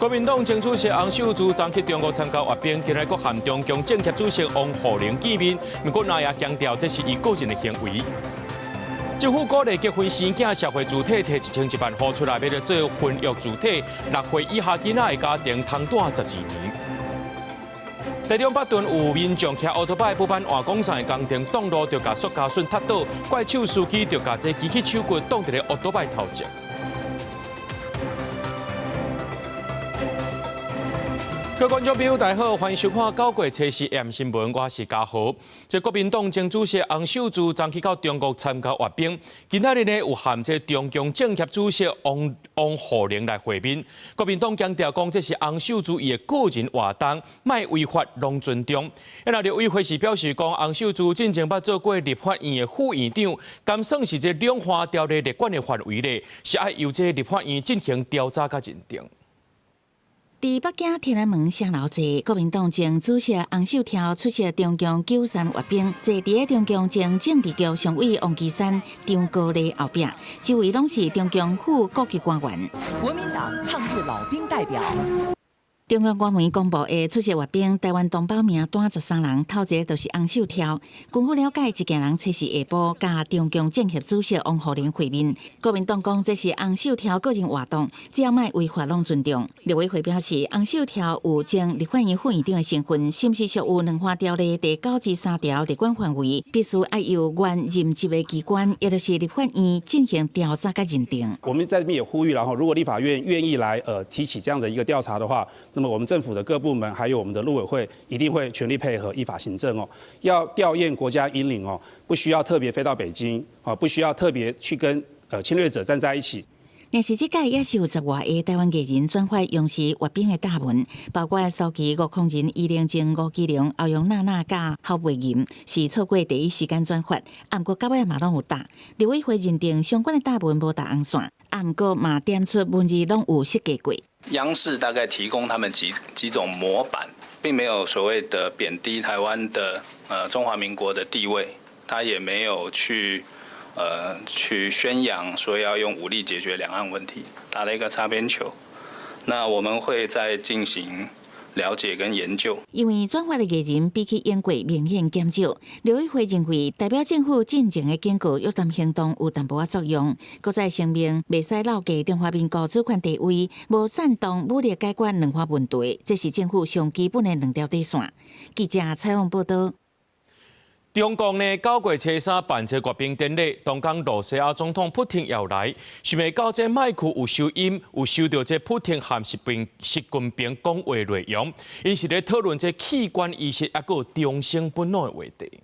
國民黨前主席洪秀柱昨去中國參加閱兵，今日閣和中共政協主席王滬寧見面，毋過那也強調這是伊個人的行為。政府鼓勵結婚生囝，社會主體提1001萬箍出來，欲來做婚育主體，6歲以下囡仔的家庭通貸12年。台中北屯有民眾騎烏托擺補班換廣線的工程擋路，就共塑膠筍踢倒，怪手司機就共這機器手骨擋佇咧烏托擺頭前。各位觀眾朋友，大家好，歡迎收看九月初四 M 新聞，我是嘉豪。這國民黨前主席洪秀柱昨去到中國參加閱兵，今仔日呢有和這中共政協主席王王滬寧來會面。國民黨強調講，這是洪秀柱伊的個人活動，莫違法攏尊重。那陸委會是表示講，洪秀柱進前捌做過立法院的副院長，敢算是這兩岸條例列管的範圍內，是愛由這立法院進行調查佮認定。佇北京天安門城樓坐，國民黨前主席洪秀柱出席中共九三閱兵，坐佇咧中共前政治局常委王岐山、張高麗後壁，周圍攏是中共副國級官員。國民黨抗日老兵代表。中央官媒公布的出席閱兵，台灣同胞名單13人，頭一个就是洪秀柱。根據了解，一行人初四下晡，佮中共政協主席王滬寧會面。國民黨講這是洪秀柱個人活動，只要莫違法攏尊重。陸委會表示，洪秀柱有前立法院副院長的身份，是毋是屬於兩岸條例第93條列管範圍，必須愛由原任職的機關，也就是立法院進行調查佮認定。我們在這邊也呼籲，然後如果立法院願意來提起這樣的一個調查的話，那麼我們政府的各部門，還有我們的陸委會，一定會全力配合，依法行政哦。要吊唁國家英靈哦，不需要特別飛到北京啊，不需要特別去跟侵略者站在一起。但是這屆也是有十外个台灣藝人轉發央視閱兵的貼文，包括蘇琪、吳慷仁、余寧靜、吳奇隆、歐陽娜娜佮侯佩岑，是錯過第一時間轉發，毋過到尾嘛攏有答。陸委會認定相關的貼文無踏紅線，毋過嘛點出文字攏有設計過。央視大概提供他們幾種模板，並沒有所謂的貶低台灣的中華民國的地位，他也沒有去宣揚說要用武力解決兩岸問題，打了一個擦邊球。那我們會再進行了解跟研究。因為轉發的藝人比起英國明顯減少，陸委會認為代表政府進前的警告約談行動有淡薄仔作用。閣再聲明，袂使挲低中華民國主權地位，無贊同武力解決兩岸問題，這是政府上基本的兩條底線。記者採訪報道。中共呢，九月初三辦這閱兵典禮，當天羅西亞總統普廷也來，想袂到這麥克有收音，有收著這普廷和習近平講話內容，𪜶是咧討論這器官移植猶閣長生不老的話題。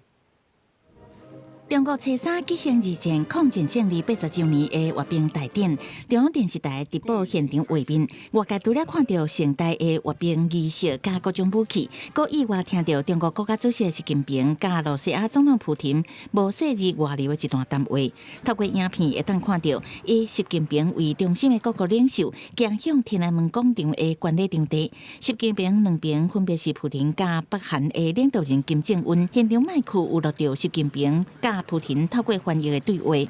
中國初三舉行二戰抗戰勝利80週年的閱兵大典，中央電視台直播現場畫面。外界除了看著盛大的閱兵儀式佮各種武器，閣意外聽著中國國家主席習近平佮羅西亞總統普廷無細膩外流的一段談話。透過影片會當看著，以習近平為中心的各國領袖行向天安門廣場的觀禮場地。習近平兩邊分別是普廷佮北韓的領導人金正恩。現場麥克有錄著習近平佮普廷透過翻譯的對話。人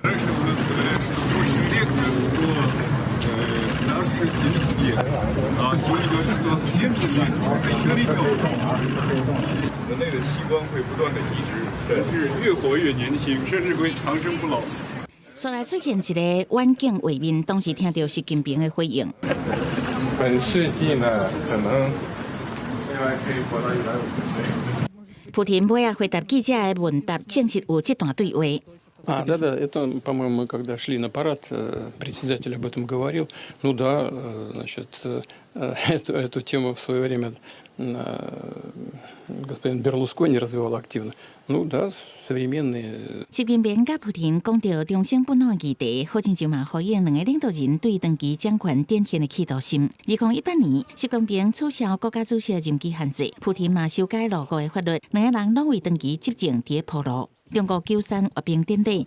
類的器官會不斷的移植，甚至越活越年輕，甚至會長生不老。後來出現一個遠景畫面，當時聽著習近平的回應。本世紀呢，可能未來可以活到150歲。普廷尾仔回答記者的問答，證實有這段對話。 А, да-да, это, по-моему, мы когда шли на парад, председатель об этом говорил. Ну да, значит, эту тему в свое время господин Берлускони развивал активно. Ну да, современные. 習近平佮普廷講著長生不老的議題，好親像嘛呼應兩个領導人對長期掌權展現的企圖心。2018年，習近平取消國家主席任期限制，普廷嘛修改內閣的法律，兩个人攏為長期執政佇咧鋪路。中國九三閱兵典禮，予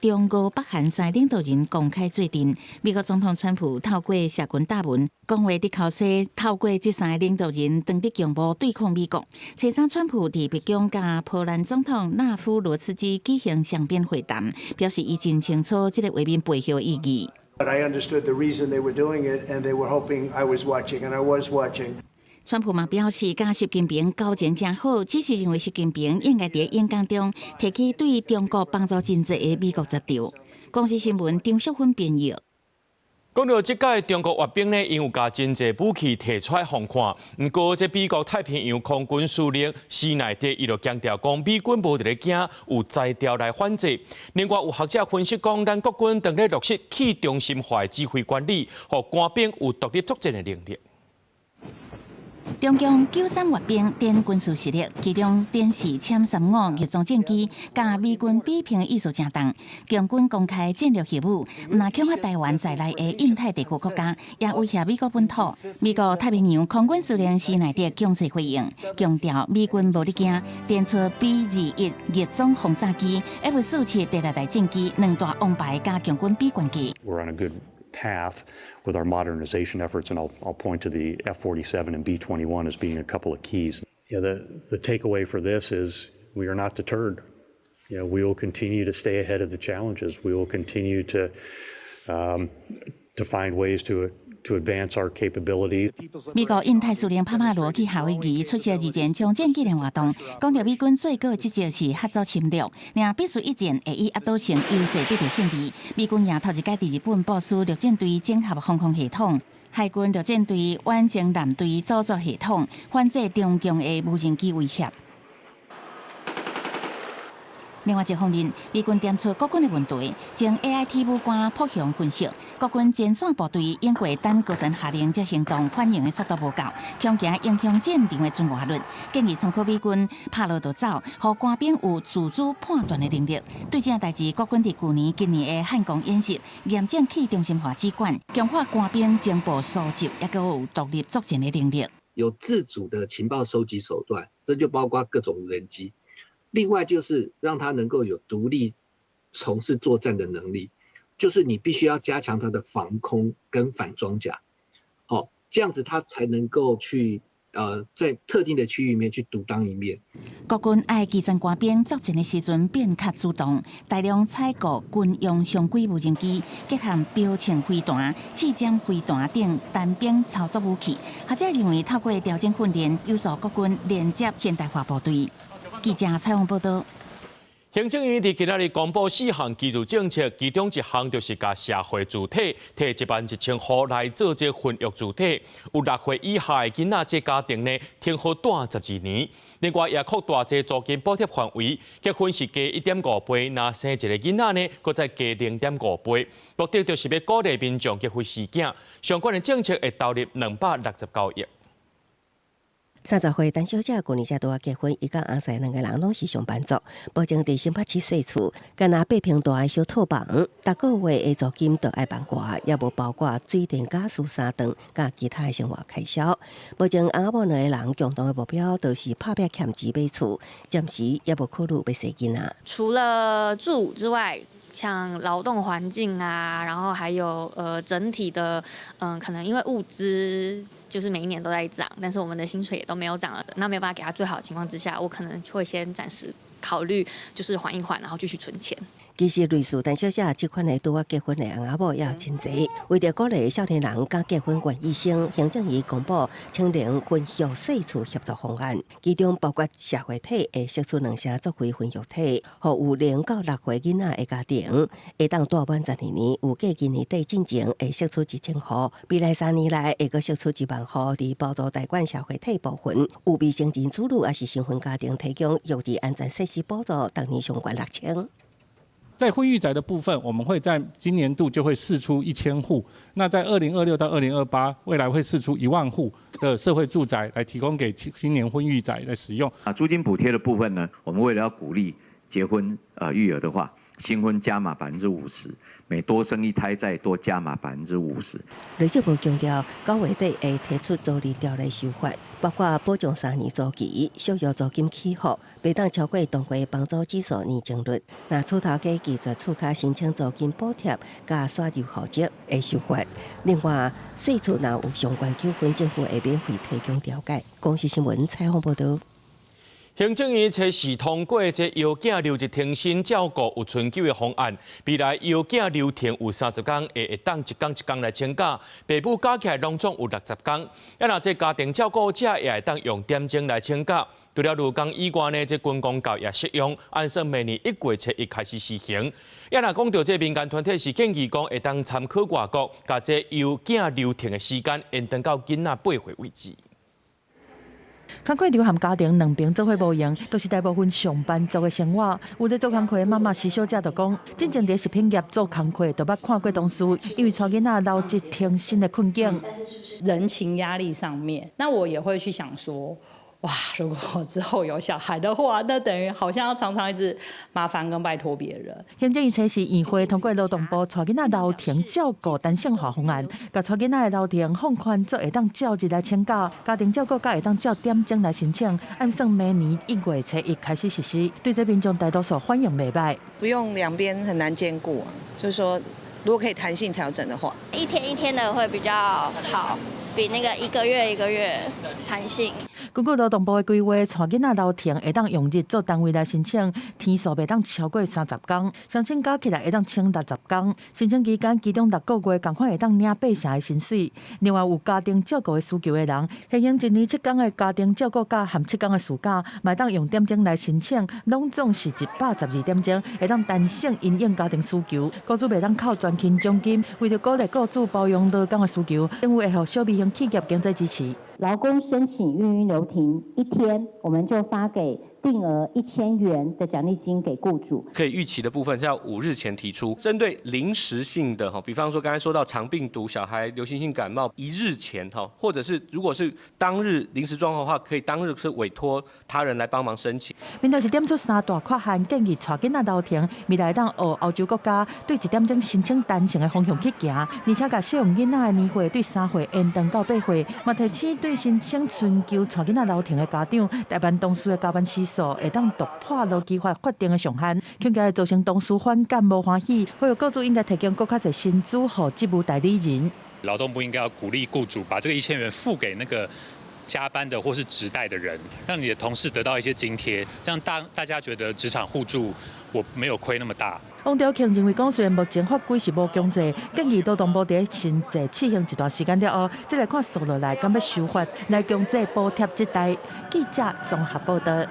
中俄北韓三个領導人公開做陣。美國總統川普透過社群貼文，講話的確說透過這三个領導人，當佇共謀對抗美國。初三，川普佇白宮佮波蘭總統納夫羅茨基舉行雙邊會談，表示伊真清楚這个畫面背後意義。But I understood the reason they were doing it, and they were hoping I was watching, and I was watching. 川普嘛表示，佮習近平交情誠好，只是認為習近平應該佇演講中提起對中國幫助真濟的美國十條。公視新聞張淑芬編譯。講到這屆中國閱兵呢，𪜶有共真濟武器提出來予看。毋過，這美國太平洋空軍司令施耐德伊就強調講，美軍無佇咧驚有才調來反制。另外，有學者分析講，咱國軍當咧落實去中心化的指揮管理，予官兵有獨立作戰的能力。中共93閱兵展軍事實力，其中展示殲35逆裝戰機，佮美軍比拼的意思誠重。共軍公開戰略核武，毋但恐嚇台灣在內的印太地區國家，也威脅美國本土。美國太平洋空軍司令施耐德強勢回應，強調美軍無咧驚，展出 B-21逆裝轟炸機、F-47第六代戰機兩大王牌佮共軍比懸機。 We're on a good path with our modernization efforts, and I'll point to the F-47 and B-21 as being a couple of keys. Yeah, the takeaway for this is we are not deterred. We will continue to stay ahead of the challenges. We will continue to find ways to advance our capabilities. 美國印太司令帕馬羅去夏威夷出席二戰終戰紀念活動，講著美軍最高職責是嚇阻侵略，若必須一戰會以壓倒性優勢得著勝利。美軍也頭一擺佇日本部署陸戰隊整合防空系統、海軍陸戰隊遠程艦隊組作系統，反制中共的無人機威脅。另外一方面，美軍點出國軍的問題，將 AIT 武官曝雄分析，國軍前線部隊經過等高層下令這行動反應的速度無夠，恐驚影響戰場的存活率，建議參考美軍拍落就走，予官兵有自主判斷的能力。對這件代誌，國軍佇舊年、今年的漢光演習，嚴正去中心化指管，強化官兵情報蒐集，抑閣有獨立作戰的能力。有自主的情報收集手段，這就包括各種無人機。另外就是讓他能夠有獨立從事作戰的能力，就是你必須要加強他的防空跟反裝甲，好，這樣子他才能夠去在特定的區域裡面去獨當一面。國軍愛基層官兵作戰的時陣變較主動，大量採購軍用常規無人機，結合標槍飛彈、刺針飛彈等單兵操作武器。學者認為，透過調整訓練，有助國軍連接現代化部隊。記者採訪報導。行政院佇今仔日公布四項基礎政策，其中一項就是共社會主體提11,000戶來做這婚育主體，有6歲以下的囡仔，這家庭呢，停予蹛12年。另外也擴大這租金補貼範圍，結婚是加1.5倍，若生一个囡仔呢，閣再加0.5倍。目的就是欲鼓勵民眾結婚生囝，相關的政策會投入269億。30歲陳小姐舊年才拄仔結婚，伊佮翁婿兩个人攏是上班族，目前佇新北市細厝，干焦8坪大的小套房，逐个月的租金就愛萬外，也無包括水電、家私、三頓，佮其他的生活開銷。目前翁某兩个人共同的目標就是拍拚欠錢買厝，暫時也無考慮欲生囡仔。除了住之外，像勞動環境啊，然後還有整體的，可能因為物資就是每一年都在漲，但是我們的薪水也都沒有漲了，那沒有辦法給他最好的情況之下，我可能會先暫時考慮，就是緩一緩，然後繼續存錢。其實類似陳小姐這款的拄仔結婚的翁仔某也有真濟，為著鼓勵少年人敢結婚願意生，行政院公布青年婚育稅厝協助方案，其中包括社會體會釋出兩成作為婚育體，予有0到6歲囡仔的家庭，會當蹛滿12年，預計今年底進前會釋出1000戶，未來3年內會閣釋出1萬戶，佇補助貸款社會體部分，有未成年子女抑是新婚家庭提供育兒安全設施補助，逐年上懸6000。在婚育宅的部分，我們會在今年度就會釋出1000戶。那在2026到2028，未來會釋出1萬戶的社會住宅來提供給青年婚育宅來使用。啊，租金補貼的部分呢，我們為了要鼓勵結婚育兒的話，新婚加碼50%，每多生一胎再多加碼50%。內政部強調，9月底會提出租賃條例修法，包括保障3年租期、續約租金起伏，袂當超過當月房租指數年增率。若厝頭家拒絕厝跤申請租金補貼，佮徙入戶籍會受罰。另外，稅厝若有相關糾紛，政府會免費提供調解。公視新聞採訪報導。行政院初四通過這藥囝留日停薪照顧有春秋的方案，未來藥囝留停有30工，會當一工一工來請假，爸母加起來攏總有60工。啊，若這家庭照顧者也會當用點鐘來請假。除了勞工以外呢，這軍公教也適用，按算明年1月初1開始施行。啊，若講到這民間團體是建議講，會當參考外國，共這藥囝留停的時間延長到囡仔8歲為止。工課留和家庭兩邊做伙無閒，都是大部分上班族的生活。有咧做工課的媽媽施小姐就講，進前佇食品業做工課，就捌看過同事因為帶囡仔留職停薪的困境。人情壓力上面，那我也會去想說，哇，如果我之後有小孩的話，那等於好像要常常一直麻煩跟拜託別人。行政院初四院會通過勞動部帶囡仔留停照顧彈性化方案，共帶囡仔的留停放寬做會當照日來請假，家庭照顧者會當照點鐘來申請，按算明年1月初1開始實施。對這民眾大多數反應袂䆀。不用兩邊很難兼顧啊，就是說如果可以彈性調整的話，一天一天的會比較好，比那個一個月一個月彈性。根據勞動部的規劃，帶囡仔留停會當用日做單位來申請，天數袂當超過30工，申請加起來會當請60工。申請期間，其中6個月仝款會當領八成的薪水。另外，有家庭照顧的需求的人，現行一年7工的家庭照顧假和7工的事假，嘛會當用點鐘來申請，攏總是112點鐘，會當彈性因應家庭需求。雇主袂當扣全勤獎金，為著鼓勵雇主包容勞工的需求，政府會予小微型企業經濟支持。勞工申請育嬰留停一天，我們就發給定額1000元的獎勵金給雇主。可以預期的部分是要5日前提出，針對臨時性的哈，比方說剛才說到腸病毒、小孩流行性感冒，一日前哈，或者是如果是當日臨時狀況的話，可以當日是委託他人來幫忙申請。面對是點出三大缺陷，建議帶囡仔留停，未來當學歐洲國家對一點鐘申請彈性的方向去行，而且共適用囡仔的年歲對3歲延長到8歲，嘛提醒對申請春秋帶囡仔留停的家長，代辦同事的加班時數會當突破勞基法法定的上限，恐驚會造成同事反感無歡喜，呼籲雇主應該提供閣較濟薪資予職務代理人。勞動部應該要鼓勵雇主把這個1000元付給那個加班的或是職代的人，讓你的同事得到一些津貼，這樣大家覺得職場互助，我沒有虧那麼大。王兆慶認為講，雖然目前法規是無強制，建議勞動部佇新制試行一段時間了後，再來看數落來敢欲修法來強制補貼職代。記者綜合報道。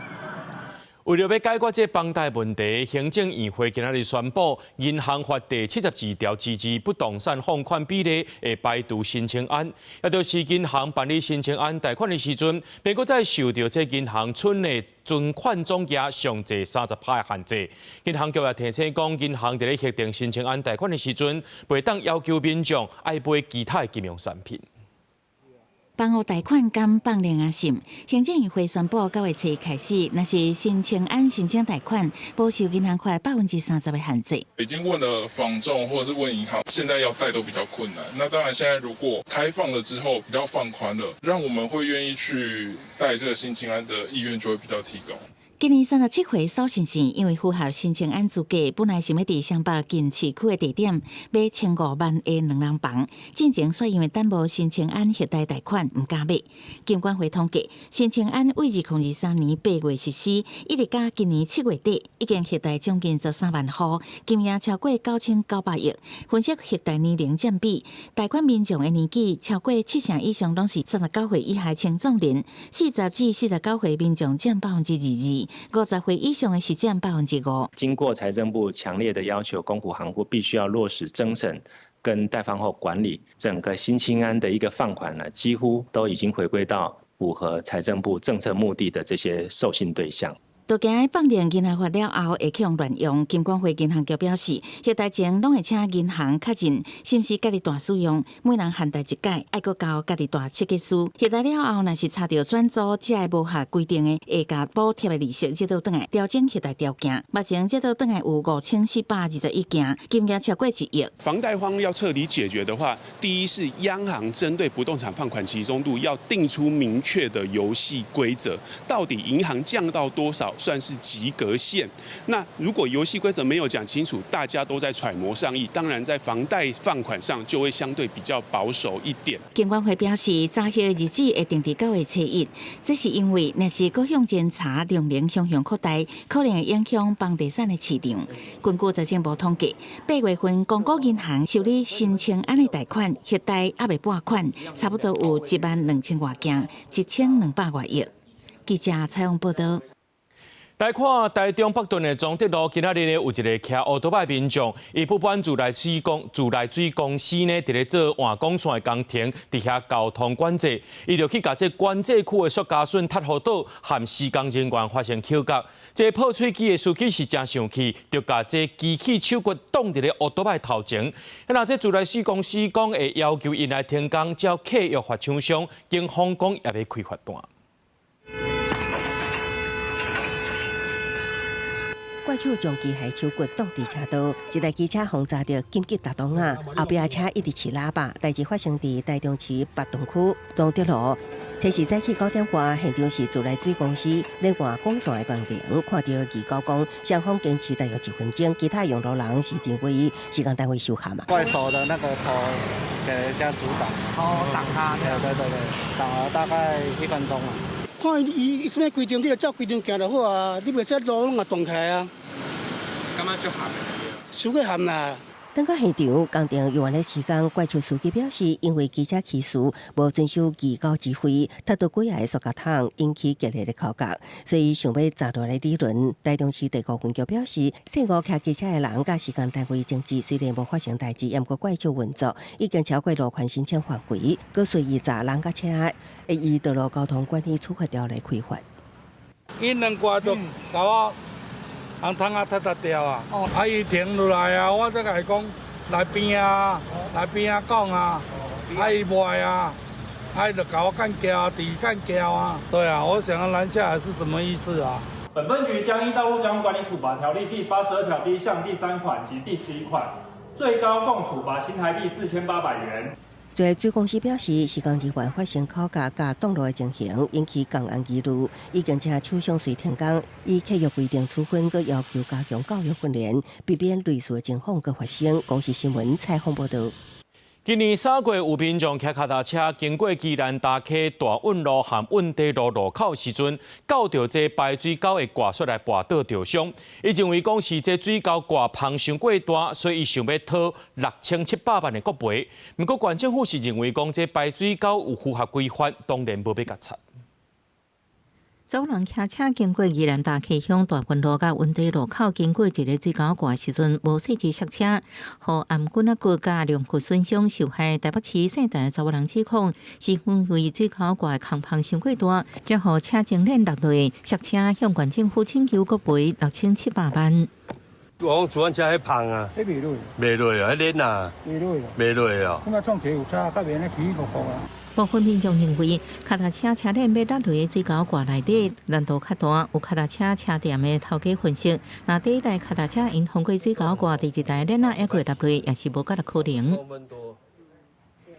為著欲解決這房貸問題，行政院會今仔日宣布，銀行法第72條之2不動產放款比例會排除新青安，也就是銀行辦理新青安貸款的時陣，袂閣再受著這銀行存的存款總額上濟30%的限制。銀行局也提醒講，銀行佇咧核定新青安貸款的時陣，袂當要求民眾愛買其他的金融產品。房屋貸款敢放良心？行政院會宣布，9月初1開始，若是新青安申請貸款，無受銀行法30%的限制。已經問了房仲或者是問銀行，現在要貸都比較困難。那當然，現在如果開放了之後比較放寬了，讓我們會願意去貸這個新青安的意願就會比較提高。今年37歲蘇先生因為符合新青安資格，本來想欲佇雙北近市區的地點買1005萬的兩人房，進前卻因為等無新青安核貸貸款，毋敢買。金管會統計，新青安對2023年8月實施，一直到今年7月底，已經核貸將近13萬戶，金額超過9900億。分析核貸年齡佔比，貸款民眾的年紀超過七成以上，攏是39歲以下青壯年，40至49歲民眾佔22%。50歲以上的是佔5%。經過財政部強烈的要求，公股行庫必須要落實偵審跟貸放後管理，整個新青安的一個放款呢，幾乎都已經回歸到符合財政部政策目的的這些授信對象。都驚放定銀行法了後會去予亂用，金管會銀行局表示，核貸前攏會請銀行確認是毋是家己代使用，每人限貸一擺，愛閣交家己代設計師。核貸了後，若是查著轉租這个無合規定的，會共補貼的利息折倒轉來調整核貸條件。目前折倒轉來有5421件，金額超過1億。房貸荒要徹底解決的話，第一是央行針對不動產放款集中度要定出明確的遊戲規則，到底銀行降到多少？算是及格线？那如果游戏规则沒有講清楚，大家都在揣摩上意，當然在房貸放款上就會相對比較保守一點。金管會表示，查核日子會定佇9月初1，這是因為若是閣向前查量能向向擴大，可能會影響房地產的市場。根據財政部統計，8月份公股銀行受理新青安的貸款，核貸猶未撥款，差不多有1萬2千外件，1200外億。記者採訪報導。來看台中北屯的崇德路，今仔日呢有一个騎烏托邦的民眾，伊不滿自來水公司呢，佇咧做換管線的工程，佇遐交通管制，伊就去共這管制區的塑膠筍踢予倒，和施工人員發生口角。這破喙機的司機是誠生氣，就共這機器手骨擋佇咧烏托邦頭前。那這自來水公司講會要求𪜶來停工，照契約罰廠商，警方講也欲開罰單。怪手將機械手骨擋佇車道，一台機車予砸著緊急踏擋仔，後壁車一直飼喇叭。代誌發生佇台中市北屯區崇德路，初時早起9點外，現場是自來水公司咧換管線的工程，看著預告講雙方堅持大約1分鐘，其他用路人是認為施工單位受害嘛。怪手的那個頭給人家阻擋，擋他，對對對對，擋了大概1分鐘。看伊啥物規定，你就照規定行就好啊！你袂使路攏共斷起來啊！感覺足鹹的，傷過鹹啦！等到現場工程用完的時間，怪手司機表示，因為機車騎士無遵守預告指揮，踢到幾个塑膠桶，引起激烈的口角，所以想欲砸落來理論。台中市第五分局表示，姓吳騎機車的人佮施工單位爭執，雖然無發生代誌，毋過怪手運作已經超過路權申請範圍，閣隨意砸人佮車，會依道路交通管理處罰條例開罰。𪜶兩掛就共我紅窗仔踢踢掉啊！啊，伊停落來啊，我才共伊講來邊啊，來邊仔講啊，啊伊袂啊，啊伊就共我幹譙，佇幹譙啊。對啊，我想要攔下來是什麼意思啊？本分局將依《道路交通管理處罰條例》第82條第1項第3款及第11款，最高共處罰新台幣4800元。自來水公司表示，施工人員發生口角佮擋路的情形，引起公安疑慮，已經請廠商隨停工，依契約規定處分，閣要求加強教育訓練，避免類似的情況閣發生。公視新聞採訪報導。今年3月有民眾騎跤踏車經過宜蘭大溪大運路和運地路路口時陣，到著這排水溝的掛索來跋倒著傷。伊認為講是這水溝掛芳傷過大，所以伊想欲討6700萬的國賠。毋過縣政府是認為講這排水溝有符合規範，當然無欲共拆。查某人騎車經過宜蘭大溪鄉大運路佮溫地路口，經過一个水溝蓋時陣，無細緻剎車，予頷頸仔骨佮龍骨損傷。受害台北市姓陳的查某人指控，是因為水溝蓋空芳傷過大，才予車前輪落落，剎車向縣政府請求國賠6700萬。我講自行車彼芳啊，彼袂落，袂落啊，彼輪啊，袂落，袂落啊。我那創起有車，較袂按呢起起伏伏啊。部分民眾認為，跤踏車車鏈欲落落水溝蓋內底難度較大。有跤踏車車店的頭家分析，若第一台跤踏車𪜶通過水溝蓋，第二台鏈仔猶閣落落，也是無較可能。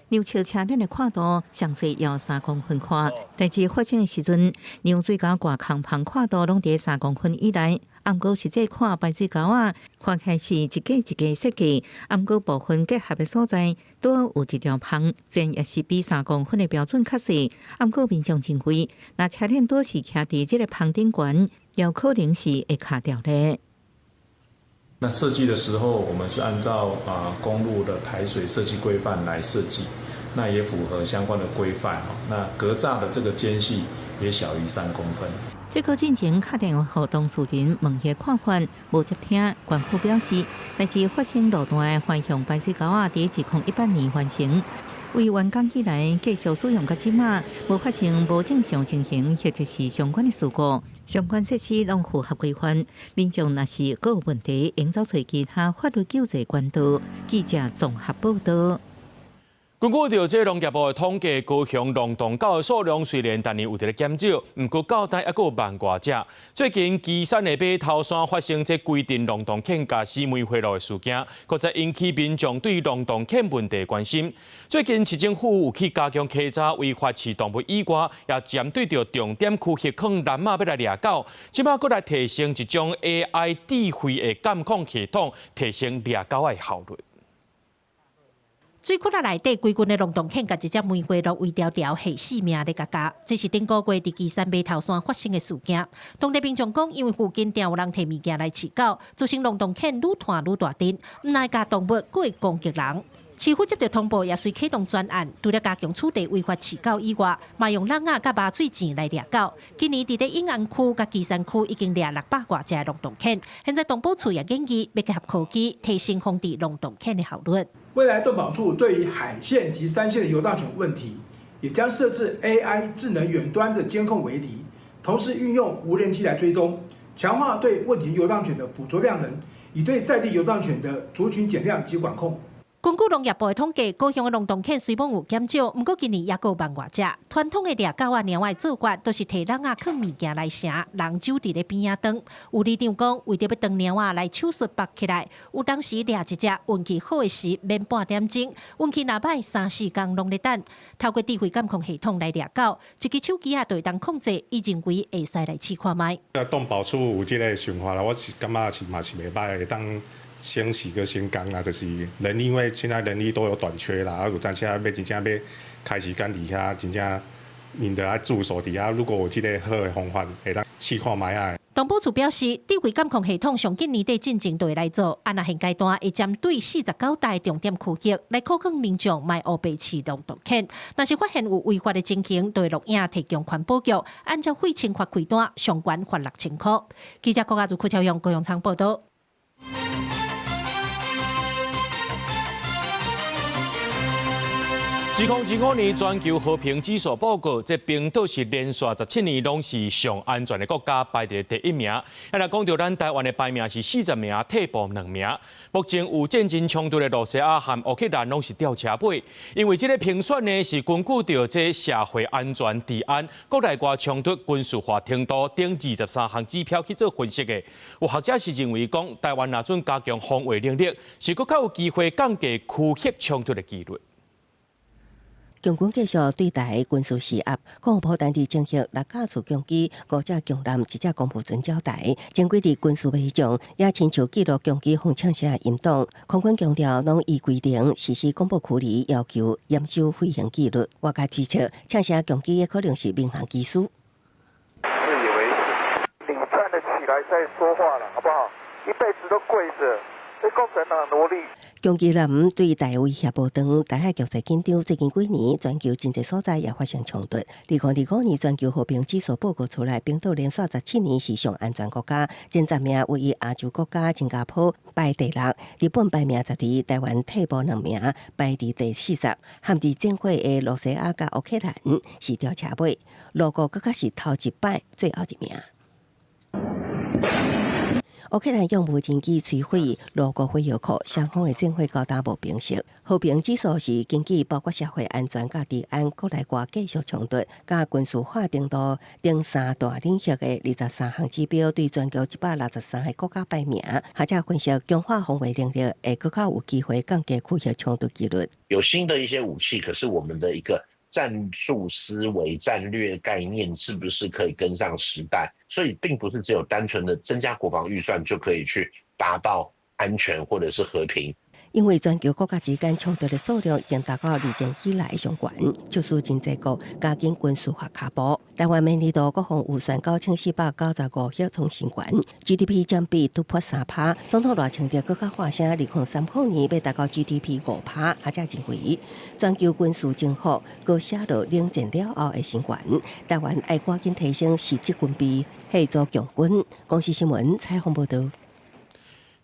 量測車鏈的闊度，詳細要3公分寬。代誌發生的時陣，量水溝蓋空芳闊度攏佇3公分以內。毋過實際看排水溝仔，看起來是一格一格設計，毋過部分結合的所在都有一條縫，雖然也是比3公分的標準較細。毋過民眾認為，若車鏈都是徛佇這个縫頂懸，有可能是會卡掉咧。那設計的時候，我們是按照公路的排水設計規範來設計，那也符合相關的規範。那格柵的這個間隙也小於3公分。這個進前敲電話予當事人問伊看法，無接聽。縣府表示，代誌發生路段的環向排水溝仔，佇2018年完成，為完工以來繼續使用到這馬，無發生無正常情形或者是相關的事故，相關設施攏符合規範。民眾若是閣有問題，應走揣其他法律救濟管道。記者綜合報導。根據著這農業部的統計，高雄龍洞狗的數量雖然逐年有佇咧減少，毋過到今猶閣有萬外隻。最近旗山的馬頭山發生這規陣龍洞犬咬死梅花鹿的事件，閣再引起民眾對龍洞犬問題的關心。最近市政府有去加強稽查違法飼動物以外，也針對著重點區域囥籠仔欲來掠狗。這擺閣來提升一種 AI 智慧的監控系統，提升掠狗的效率。水窟仔內底規群的龍洞犬，共一隻梅花鹿圍牢牢下死命咧共咬。這是頂個月佇旗山馬頭山發生的事件。當地民眾講，因為附近定有人提物件來飼狗，造成龍洞犬愈湠愈大陣，毋但咬動物，閣會攻擊人。市府接到通報，也隨啟動專案，除了加強取締違法飼狗以外，嘛用籠仔佮麻醉錢來掠狗。今年佇咧永安區佮旗山區已經掠600外隻龍洞犬。現在動保處也建議欲結合科技，提升防治龍洞犬的效率。未來動保處對於海線及山線的遊蕩犬問題，也將設置 AI 智能遠端的監控圍籬，同時運用無人機來追蹤，強化對問題遊蕩犬的捕捉量能，以對在地遊蕩犬的族群減量及管控。根據農業部的統計，高雄的龍洞犬雖罔有減少，毋過今年猶閣有萬外隻。傳統的掠狗仔貓仔的做法，都是提籠仔囥物件來城，人守佇咧邊仔擋。有里長講，為著欲當貓仔來手術縛起來，有當時掠一隻運氣好的時免半點鐘，運氣若䆀三四工攏咧等。透過智慧監控系統來掠狗，一支手機仔就會當控制，伊認為會使來試看覓。動保處有這個想法啦，我是感覺是嘛是袂䆀，會當省時閣省工啦，就是人力，因為現在人力都有短缺啦，啊有當時欲真正欲開時間佇遐，真正𪜶著愛駐守佇遐。如果有這個好的方法，會當試看覓仔。動保處表示，智慧監控系統上緊年底進前就會來做，啊若現階段會針對49大重點區域來勸告民眾莫烏白飼龍洞犬。若是發現有違法的情形，就會錄影提供環保局，按照廢清罰開單，上懸罰6000箍。記者郭家如、柯超勇、高雄倉報道。2025年全球和平指數報告，這冰島是連續17年攏是上安全的國家，排佇第一名。啊，若講到咱台灣的排名是40名，退步2名。目前有戰爭衝突的羅西亞和烏克蘭攏是吊車尾，因為這個評選呢是根據著這社會安全、治安、國內外衝突、軍事化程度等23項指標去做分析的。有學者是認為講，台灣若準加強防衛能力，是閣較有機會降低區域衝突的幾率。共軍繼續對台軍事施壓，國防部單日偵緝6架次攻機、5隻強艦、1隻公務船繞台，前幾日軍事飛將也親手記錄攻機風槍聲音檔。空軍強調，攏依規定實施廣播距離要求，嚴守飛行紀律。外界推測，槍聲攻機可能是民航機師。自以為是，你站得起來再說話了，好不好？一輩子都跪著。共產黨奴隸。攻擊艦對台威脅無斷，台海局勢緊張。最近幾年，全球真濟所在也發生衝突。2025年全球和平指數報告出來，冰島連續17年是上安全國家，前10名位於亞洲國家新加坡排第六，日本排名12，台灣退步2名，排佇第40。陷佇戰火的羅西亞佮烏克蘭是吊車尾，俄國閣較是頭一擺最後一名。烏克蘭用無人機摧毀俄國火藥庫，雙方的戰火到今無平息。和平指數是根據包括社會安全、佮治安、國內外繼續衝突、佮軍事化程度等三大領域的23項指標，對全球163個國家排名。學者分析，強化防衛能力會閣較有機會降低區域衝突幾率。有新的一些武器，可是我們的一個戰術思維、戰略概念是不是可以跟上時代？所以並不是只有單純的增加國防預算就可以去達到安全或者是和平。因為全球國家之間衝突的數量已經達到二戰以來上懸，就是真濟國加緊軍事化跤步。台灣明年度國防預算9495億創新懸，GDP 佔比突破3%。總統賴清德閣較喊聲，2030年欲達到 GDP 5%，學者認為全球軍事征服閣寫落冷戰了後的新懸，台灣愛趕緊提升實質軍備，協助強軍。公視新聞採訪報導。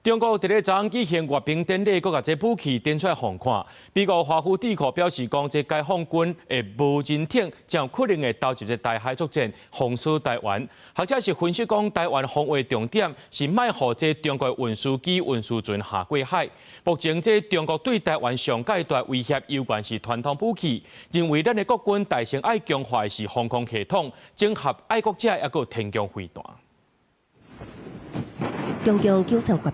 中國佇咧昨昏舉行閱兵典禮，閣共這武器展出來予看。美國華府智庫表示講，這解放軍的無人艇將可能會投入這台海作戰，封鎖台灣。學者是分析講，台灣防衛重點是莫予這中國運輸機、運輸船下過海。目前這中國對台灣上蓋大威脅，猶原是傳統武器。認為咱的國軍大先愛強化的是防空系統，整合愛國者，抑閣天弓飛彈。中共93閱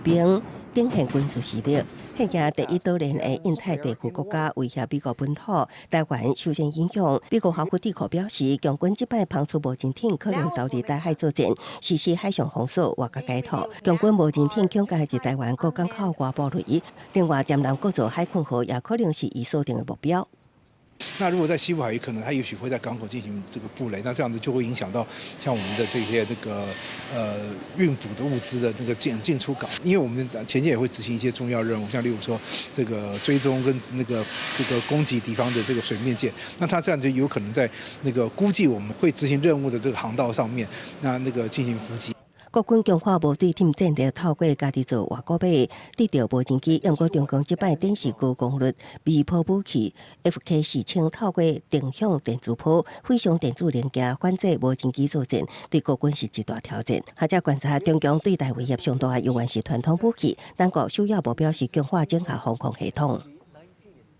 兵展現軍事實力，現今第一島鏈的印太地區國家威脅美國本土，台灣受到影響。美國華府智庫表示，共軍這擺放出無人艇可能投入台海作戰，實施海上封鎖、外交解套。共軍無人艇恐驚佇台灣各港口外布雷，另外劍南閣造海墾號也可能是伊鎖定的目標。那如果在西部海域，可能他也許會在港口進行這個布雷，那這樣子就會影響到像我們的這些這個運補的物資的那個進出港，因為我們潛艦也會執行一些重要任務，像例如說這個追蹤跟那個這個攻擊敵方的這個水面艦，那他這樣就有可能在那個估計我們會執行任務的這個航道上面，那個進行伏擊。國軍強化無對艇戰力，透過家己造外國買得著無人機，毋過中共這擺展示高功率微波武器 FK 4000，透過定向電磁波、飛翔電子零件反制無人機作戰，對國軍是一大挑戰。學者觀察，中共對台威脅上大的，猶原是傳統武器，咱國首要目標是強化整合防空系統。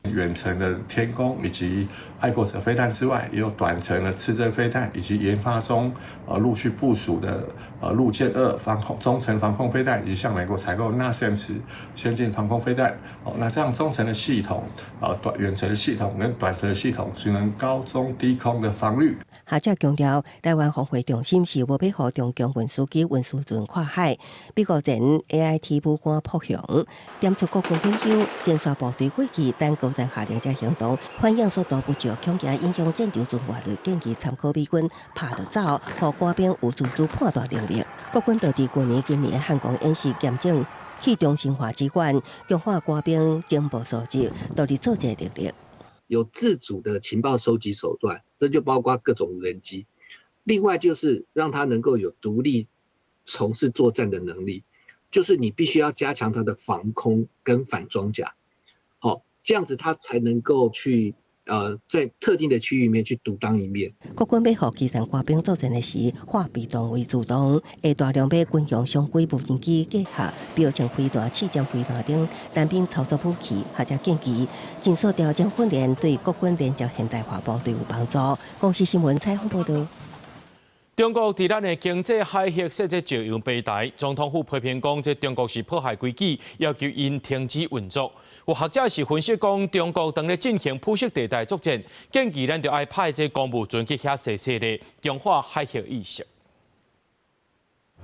遠程的天弓以及愛國者飛彈之外，也有短程的刺針飛彈，以及研發中陸續部署的陸劍二防空中程防空飛彈，以及向美國採購 NASAMS 先進防空飛彈。哦，那這樣中程的系統、短遠程的系統跟短程的系統，形成高中低空的防禦。學者強調，台灣防衛重心是無欲予中共運輸機、運輸船跨海。美國前 AIT 武官朴雄點出國軍隱憂，前線部隊過去等高層下令才行動，反應速度不足，恐驚影響戰場存活率，建議參考美軍拍就走，予官兵有自主判斷能力。國軍就佇去年、今年漢光演習驗證去中心化指揮，強化官兵情報收集、獨立作戰能力。有自主的情報收集手段，這就包括各種無人機。另外就是讓他能夠有獨立從事作戰的能力，就是你必須要加強他的防空跟反裝甲，好，這樣子他才能夠去在特定的區域裡面去獨當一面。國軍欲予基層官兵作戰的時，化被動為主動，會大量買軍用常規無人機計劃，標槍飛彈、刺針飛彈等單兵操作武器，學者建議盡速調整訓練，對國軍連接現代化部隊有幫助。公視新聞採訪報導。中國佇咱的經濟海域設置石油平台，總統府批評講，這中國是破壞規矩，要求𪜶停止運作。有學者是分析講，中國當咧進行灰色地帶作戰，建議咱著愛派這公務船去遐踅踅咧，強化海域意識。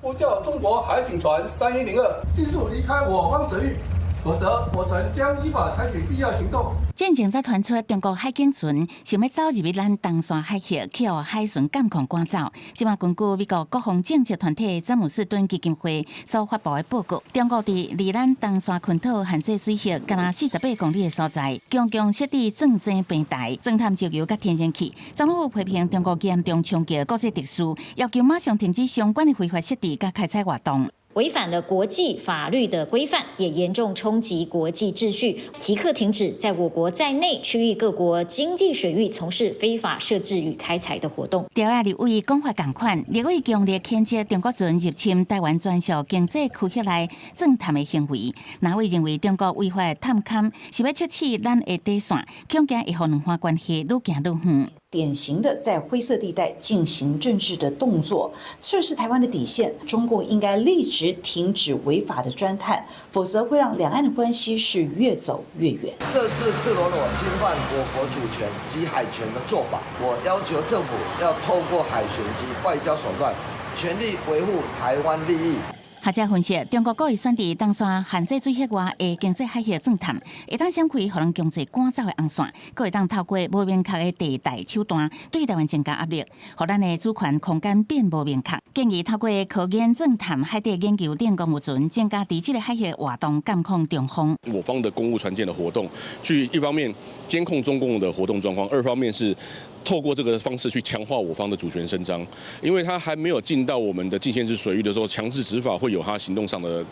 呼叫中國海警船3102，盡速離開我方水域，否則我船將依法採取必要行動。進前才傳出中國海警船想欲走入去咱東沙海域，去予海巡監控趕走。這馬根據美國國防政策團體詹姆斯頓基金會所發布的報告，中國佇離咱東沙群島限制水域，敢若48公里的所在，強強設置鑽井平台，鑽探石油佮天然氣。總統府批評中國嚴重衝擊國際秩序，要求馬上停止相關的非法設置佮開採活動。違反了國際法律的規範，也嚴重衝擊國際秩序，即刻停止在我國在內區域各國經濟水域從事非法設置與開採的活動。朝野立委講法仝款，立委強烈譴責中國船入侵台灣專屬經濟區域內鑽探的行為。藍委認為中國違法探勘是欲測試咱的底線，恐驚會予兩岸關係愈行愈遠。典型的在灰色地帶進行政治的動作，測試台灣的底線。中共應該立即停止違法的鑽探，否則會讓兩岸的關係是越走越遠。這是赤裸裸侵犯我國主權及海權的做法。我要求政府要透過海巡及外交手段，全力維護台灣利益。學者分析，中國故意選佇東沙限制水域外的經濟海域鑽探，會當閃開予人強制趕走的紅線，閣會當透過無明確的地帶手段對台灣增加壓力，予咱的主權空間變無明確。建議透過科研鑽探、海底研究等公務船，增加佇這个海域活動監控中鋒。我方的公務船艦的活動，去一方面監控中共的活動狀況，二方面是透過這個方式去強化我方的主權伸張，因為他還沒有進到我們的禁限制水域的時候，強制執法會有他行動上的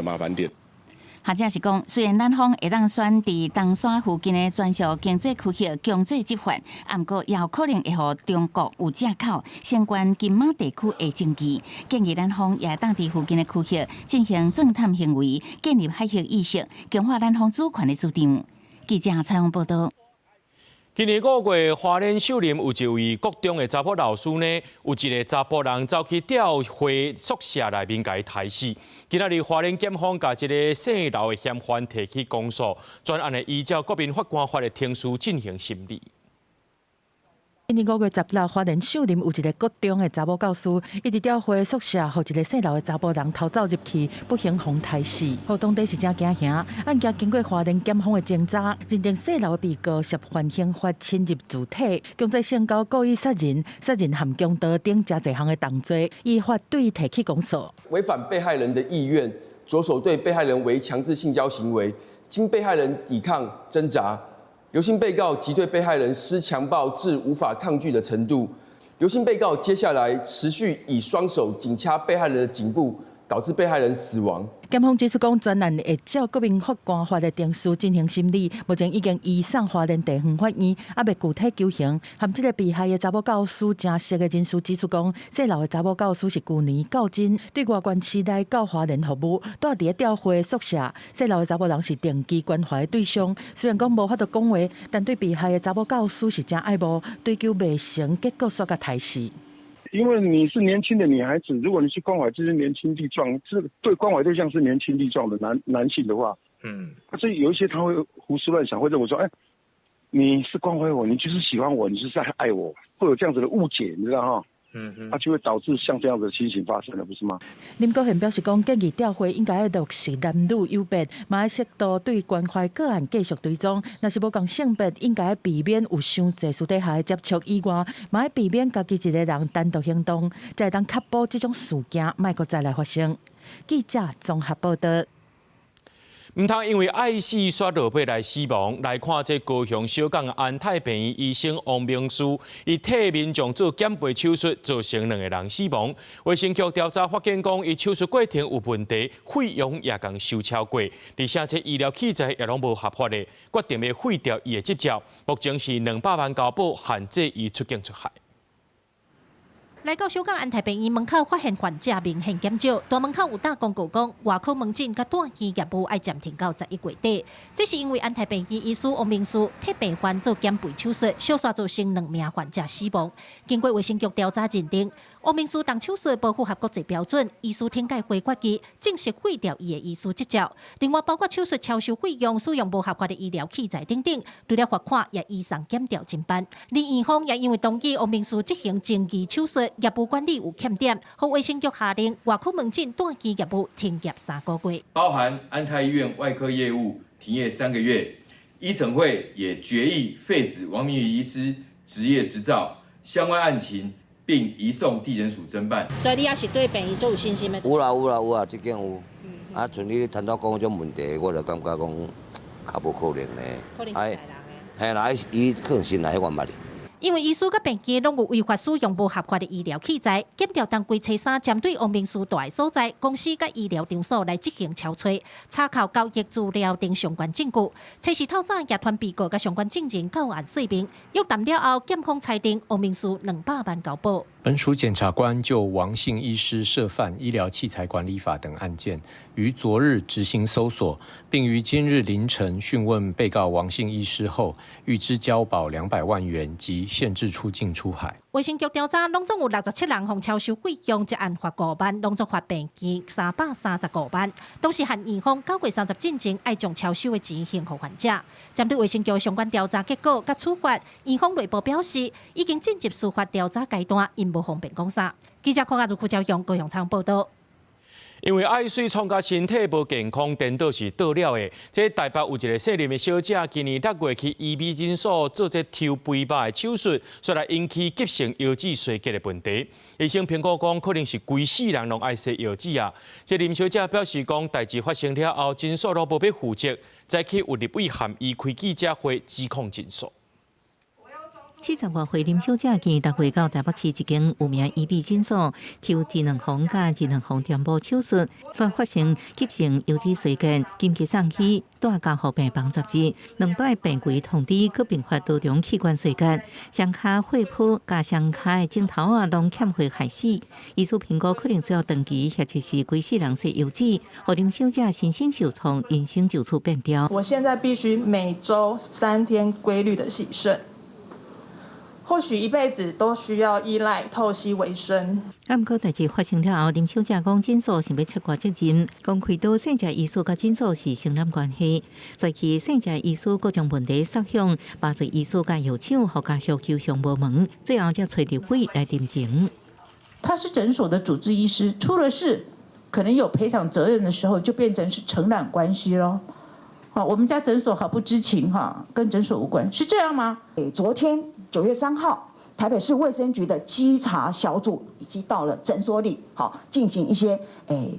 麻煩點。學者是講，雖然咱方會當選佇東沙附近的專屬經濟區域強制執法，毋過也有可能會予中國有藉口相關金馬地區的爭議。建議咱方也當佇附近的區域進行鑽探行為，建立海域意識，強化咱方主權的主張。記者採訪報導。今年五月，花蓮秀林有一位國中的查埔老師呢，有一个查埔人走去吊花宿舍內面共伊刣死。今仔日花蓮檢方共這个姓劉的嫌犯提起公訴，專案會依照國民法官法的程序進行審理。今年5月16，花蓮秀林有一个國中的查某教師，伊佇吊花宿舍，予一个姓劉的查埔人偷走入去，不幸予刣死，予當地是真驚嚇。案件經過花蓮檢方的偵查，認定姓劉的被告涉犯刑法侵入住體、強制性交、故意殺人、殺人含強盜等誠濟項的重罪，依法對提起公訴。違反被害人的意願，着手對被害人為強制性交行為，經被害人抵抗掙扎。劉姓被告即對被害人施強暴至無法抗拒的程度。劉姓被告接下來持續以雙手緊掐被害人的頸部，導致被害人死亡。檢方指出，講專案會照國民法官法的程序進行審理，目前已經移送花蓮地方法院，猶未具體求刑。和這个被害的查某教師誠熟的人士指出，講姓劉的查某教師是舊年到今對外縣市來到花蓮服務，蹛佇咧吊花宿舍。姓劉的查某人是定期關懷的對象，雖然講無法度講話，但對被害的查某教師是誠愛慕，追究未成，結果煞共刣死。因為你是年輕的女孩子，如果你去關懷這些年輕力壯，這對關懷對象是年輕力壯的男性的話，所以有一些他會胡思亂想，會認為說，哎，你是關懷我，你就是喜歡我，你就是在愛我，會有這樣子的誤解，你知道哈？它就會導致像這樣子的情形發生了，不是嗎？林國賢表示講，建議吊花應該落實男女有別，嘛愛適度對關懷個案繼續追蹤。若是無仝性別，應該避免有傷濟私底下的接觸以外，嘛愛避免家己一个人單獨行動，才會當確保這種事件莫閣再來發生。記者綜合報導。毋通因為愛死煞落尾來死亡。來看這高雄小港安泰病院醫生王明書，伊替民眾做減肥手術，造成兩个人死亡。衛生局調查發現，講伊手術過程有問題，費用也共收超過，而且這醫療器材也攏無合法的，決定欲廢掉伊的執照。目前是200萬交保，限制伊出境出海。來到小港安泰病院門口，發現患者明顯減少。大門口有貼公告講，外科門診佮住院業務愛暫停到11月底。這是因為安泰病院醫師王明書替病患做減肥手術，小煞造成兩名患者死亡。經過衛生局調查認定，王明書動手術無符合國際標準，醫師懲戒會決議正式廢掉伊的醫師執照。另外，包括手術超收費用、使用無合法的醫療器材等等，除了罰款，也移送檢調偵辦。而院方也因為同意王明書執行爭議手術，業務管理有欠點，予衛生局下令外科門診住院業務停業3個月，包含安泰醫院外科業務停業3個月，醫審會也決議廢止王明宇醫師執業執照，相關案情並移送地檢署偵辦。所以你也是對病院足有信心的？有啦有啦有啊，這間有。啊，像你談到講這種問題，我就感覺講較無可能咧。可能是嘿啦，伊可能是哪一關捌哩？因為醫師佮病院攏有違法使用無合法的醫療器材，檢調當歸初三針對王明書蹛的所在公司佮醫療場所來執行抄揣，查扣交易資料等相關證據。初四透早也傳被告佮相關證人到案說明，約談了後，檢方裁定王明書200萬交保。本署檢察官就王姓醫師涉犯醫療器材管理法等案件，於昨日執行搜索，並於今日凌晨訊問被告王姓醫師後，諭知交保200萬元及限制出境出海。衛生局調查，攏總有67人予超收費用，一案罰5萬，攏總罰病院335萬。同時，限院方9月30進前愛將超收的錢還予患者。針對衛生局相關調查結果佮處罰，院方內部表示已經進入司法調查階段，𪜶無方便講啥。記者鄺亞如、傅昭勇、高雄倉報導。因為愛媠創甲身體無健康，顛倒是倒了的。這台北有一个姓林的小姐，今年6月去醫美診所做這抽肥肉的手術，煞來引起急性腰子衰竭的問題。醫生評估講，可能是規世人攏愛洗藥子啊。這林小姐表示講，代誌發生了後，診所攏無欲負責，早起有立委函伊開記者會指控診所。40外歲林小姐今年6月到台北市一間有名醫美診所，抽脂肪紅佮脂肪紅電波手術，煞發生急性腰子衰竭，緊急送去蹛加護病房10日，2擺病危通知，閣併發多重器官衰竭，雙跤血泡佮雙跤的指頭仔攏欠血害死。醫師評估可能需要長期或者是規世人洗腰子，予林小姐身心受創，人生就此變調。我現在必須每週3天規律的洗腎。或許一輩子都需要依賴透析為生。啊，毋過代誌發生了後，林小姐講診所想欲切割責任，講開刀生殖醫師佮診所是承攬關係，在去生殖醫師各種問題設想，麻醉醫師佮藥廠予家屬求償無門，最後才揣立委來偵情。他是診所的主治醫師，出了事可能有賠償責任的時候，就變成是承攬關係咯。好，我們家診所毫不知情哈，跟診所無關，是這樣嗎？昨天9月3號，台北市衛生局的稽查小組已經到了診所裡，好進行一些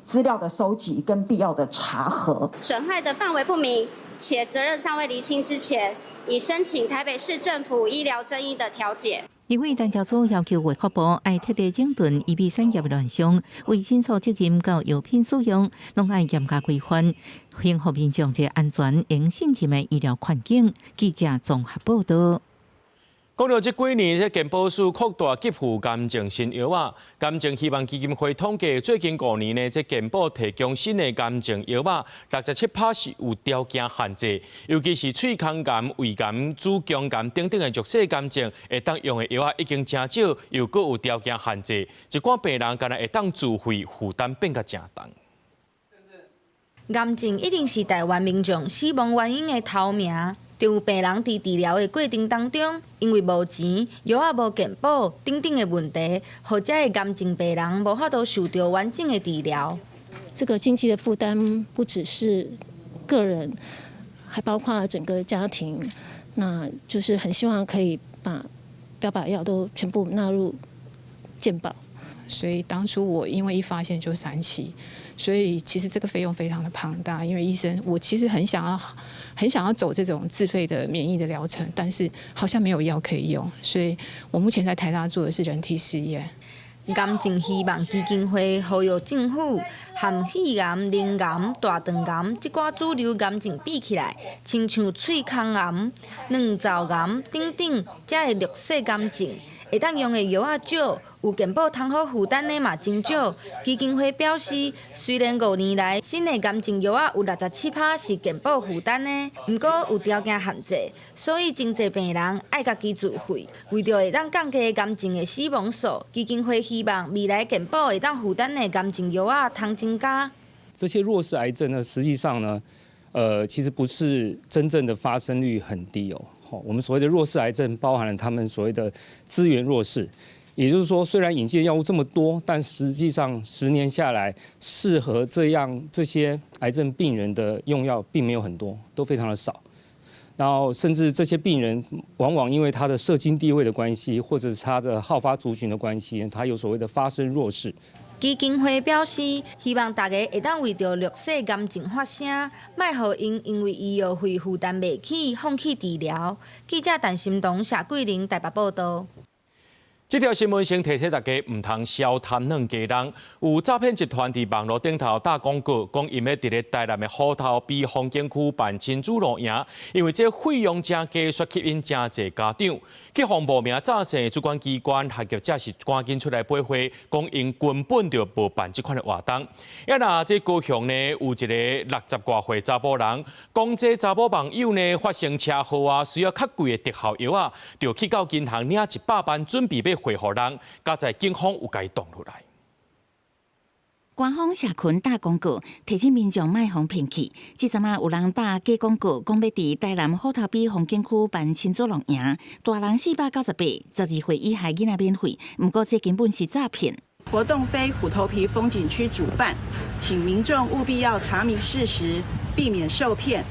資料的收集跟必要的查核。損害的範圍不明且責任尚未釐清之前，已申請台北市政府醫療爭議的調解。立委陳朝組要求衛福部愛徹底整頓醫美產業亂象，為診所責任到藥品使用，攏愛嚴格規範，恢復民眾一個安全、用信任的醫療環境。記者綜合報導。講到這幾年，這健保署擴大給付癌症新藥仔。癌症希望基金會統計，最近5年呢，這健保提供新的癌症藥仔，67%是有條件限制，尤其是喙腔癌、胃癌、子宮癌等等的弱勢癌症，會當用的藥仔已經誠少，又閣有條件限制，一寡病人敢若會當自費負擔變甲誠重。癌症一定是台灣民眾死亡原因的頭名。就有病人佇治療的過程當中，因為無錢、藥仔無健保等等的問題，予遮的癌症病人無法度受著完整的治療。這個經濟的負擔不只是個人，還包括了整個家庭。那就是很希望可以把標靶藥都全部納入健保。所以當初我因為一發現就3期，所以其實這個費用非常的龐大。因為醫生，我其實很想要走這種自費的免疫的療程，但是好像沒有藥可以用。所以我目前在台大做的是人體試驗。癌症希望基金會呼籲政府，和肺癌、淋癌、大腸癌這寡主流癌症比起來，親像喙腔癌、卵巢癌等等，遮的弱勢癌症，會當用的藥仔少，有健保通好負擔的嘛真少。基金會表示，雖然5年來新的癌症藥仔有67%是健保負擔的，毋過有條件限制，所以真濟病人愛家己自費。為著會當降低癌症的死亡數，基金會希望未來健保會當負擔的癌症藥仔通增加。這些弱勢癌症呢，實際上呢，其實不是真正的發生率很低哦。我們所謂的弱勢癌症，包含了他們所謂的資源弱勢，也就是說，雖然引進藥物這麼多，但實際上10年下來，適合這樣這些癌症病人的用藥並沒有很多，都非常的少。然後，甚至這些病人往往因為他的社經地位的關係，或者是他的好發族群的關係，他有所謂的發生弱勢。基金會表示，希望大家會當為著弱勢癌症發聲，莫予𪜶因為醫藥費負擔袂起，放棄治療。記者陳心彤、謝桂玲台北報導。這條新聞先提醒大家，毋通小貪軟雞籠。有詐騙集團佇網路頂頭打廣告，講𪜶欲佇咧台南的虎頭埤風景區辦親子露營，因為這費用誠低，煞吸引誠濟家長去予冒名詐騙。主管機關和業者是趕緊出來駁回，講𪜶根本就無辦這款的活動。啊若這高雄呢，有一个60外歲查埔人，講這查某網友呢發生車禍啊，需要較貴的特效藥仔，就去到銀行領100萬，準備欲匯予人，佳哉警方有共伊擋落來。官方社群打廣告，提醒民眾莫予騙去。這陣仔有人打假廣告，講欲佇台南虎頭埤風景區辦親子露營，大人498，12歲以下囡仔免費。毋過這根本是詐騙。活動非虎頭埤風景區主辦，請民眾務必要查明事實，避免受騙。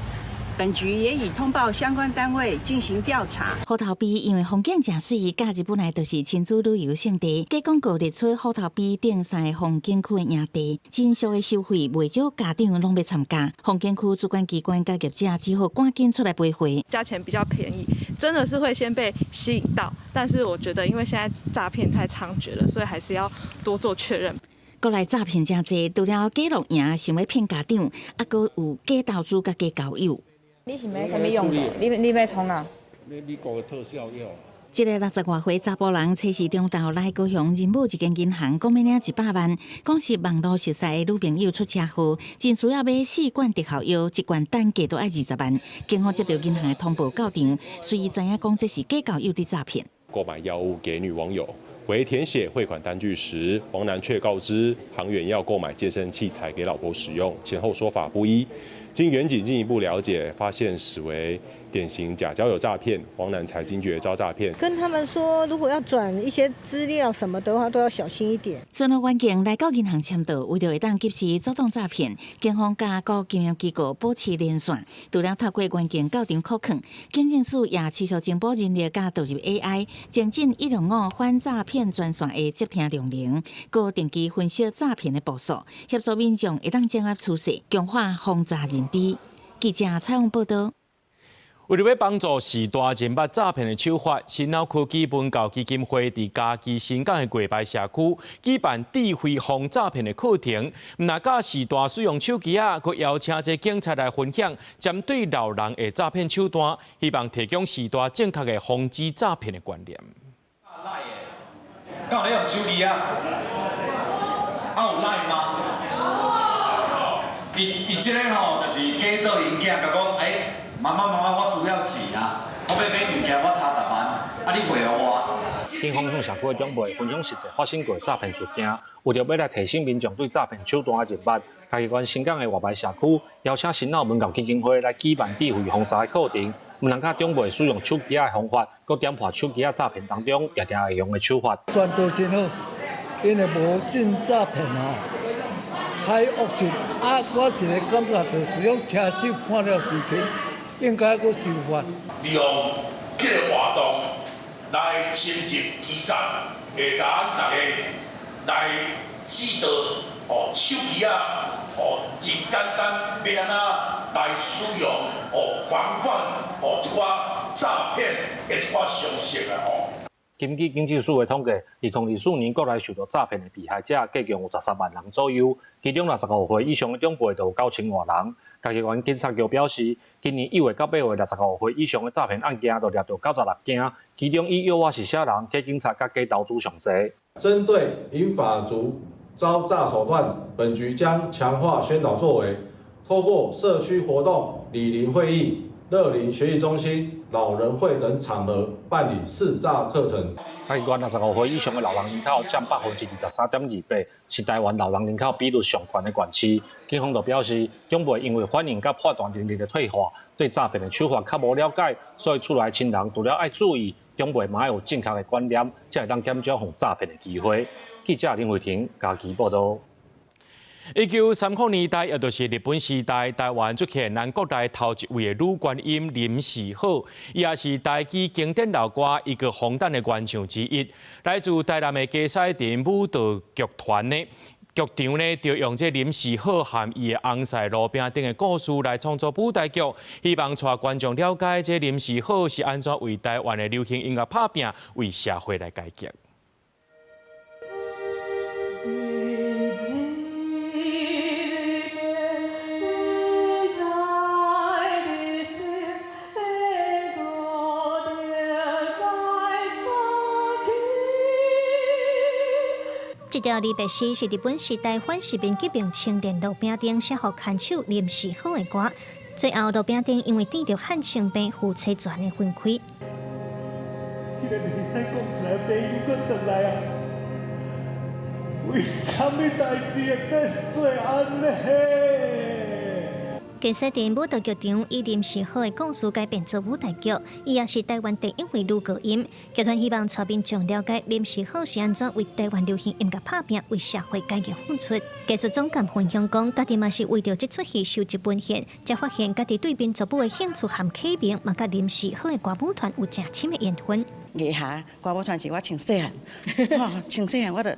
本局也已通報相關單位進行調查。虎頭埤因為風景誠媠，佮日本來就是親子旅遊勝地。假廣告列出虎頭埤頂三个風景區的營地，真俗的收費，袂少家長攏欲參加。風景區主管機關佮業者只好趕緊出來駁回。價錢比較便宜，真的是會先被吸引到，但是我覺得因為現在詐騙太猖獗了，所以還是要多做確認。國內詐騙誠濟，除了假露營想欲騙家長，猶閣有假投資佮假交友。你是欲啥物用的？你欲創啥？買美國的特效藥。這个60外歲查埔人，初四中晝來高雄仁武一間銀行，講欲領100萬，講是網路熟似的女朋友出車禍，真需要買四罐特效藥，一罐單價都愛20萬。警方接到銀行的通報到場，隨伊知影講這是假交友的詐騙。購買藥物給女網友，為填寫匯款單據時，王男卻告知行員要購買健身器材給老婆使用，前後說法不一。經員警進一步了解，發現實為典型假交友詐騙，王男才驚覺遭詐騙。跟他們說，如果要轉一些資料什麼的話，都要小心一點。巡邏員警來到銀行簽到，為著會當及時阻擋詐騙，警方佮各金融機構保持連線，除了透過員警到場扣囥，警政署也持續增補人力，佮導入 AI，精進165反詐騙專線的接聽量能，閣定期分析詐騙的步數，協助民眾會當掌握趨勢，強化防詐認知。記者採訪報導。為著欲幫助序大認捌詐騙的手法，新腦科技文教基金會佇嘉義新港的過排社區舉辦智慧防詐騙的課程，毋但教序大使用手機仔，閣邀請這警察來分享針對老人的詐騙手段，希望提供序大正確的防止詐騙的觀念。敢有咧用手機啊？啊有 LINE 嗎？伊這个吼，就是假做𪜶囝，共講，欸，媽媽媽媽，我需要錢啊，我欲買物件，我差10萬，啊你匯予我。警方向社區的長輩分享實際發生過詐騙事件，為著欲來提醒民眾對詐騙手段的認捌，嘉義縣新港的外排社區邀請新腦文教基金會來舉辦智慧防詐的課程，毋但教長輩使用手機的方法，閣點破手機仔詐騙當中常常會用的手法。宣導真好，因為無進詐騙吼。太惡質啊！我一个感覺就是講車手看了受氣，應該閣受罰。利用這个活動來深入基層，會共大家來指導哦，手機仔哦，真簡單，欲按怎來使用哦，防範哦，這寡詐騙的這寡常識啊吼。根據警政署的統計，2024年國內受到詐騙的被害者，計共有13萬人左右，其中65歲以上的長輩就有9000外人。嘉義縣警察局表示，今年1月到8月，65歲以上的詐騙案件就掠著96件，其中以誘惑是啥人、假警察佮假投資上濟。針對銀髮族遭詐手段，本局將強化宣導作為，透過社區活動、里鄰會議、樂齡學習中心、老人會等場合辦理識詐課程。嘉義縣65歲以上的老人人口佔23.28%，是台灣老人人口比率上懸的縣市。警方就表示，長輩因為反應佮判斷能力的退化，對詐騙的手法較無了解，所以厝內親人除了愛注意，長輩嘛愛有正確的觀念，才會當減少予詐騙的機會。記者林慧婷嘉義報導。1930年代，也就是日本時代，台灣出現咱國內頭一位的女觀音林時好，伊也是台語經典老歌《一個紅蛋》的原唱之一。來自台南的佳婿藤舞蹈劇團呢，劇場呢就用這林時好和伊的翁婿路餅等的故事來創作舞台劇，希望帶觀眾了解這林時好是按怎為台灣的流行音樂拍拚，為社會來改革。這條離別詩是日本時代反殖民革命青年路餅丁寫予牽手林時好的歌。最後，路餅丁因為得著漢性病，夫妻全的分開。為啥物代誌會變做按呢？佳婿藤舞蹈劇場以林時好的故事改編做舞台劇，伊也是台灣第一位女高音。劇團希望帶民眾了解林時好是按怎為台灣流行音樂拍拚，為社會改革付出。藝術總監分享講，家己嘛是為著這齣戲收集文獻，才發現家己對民族舞的興趣和啟蒙，嘛佮林時好的歌舞團有誠深的緣分。藝俠歌舞團是我從細漢，吼，從細漢我就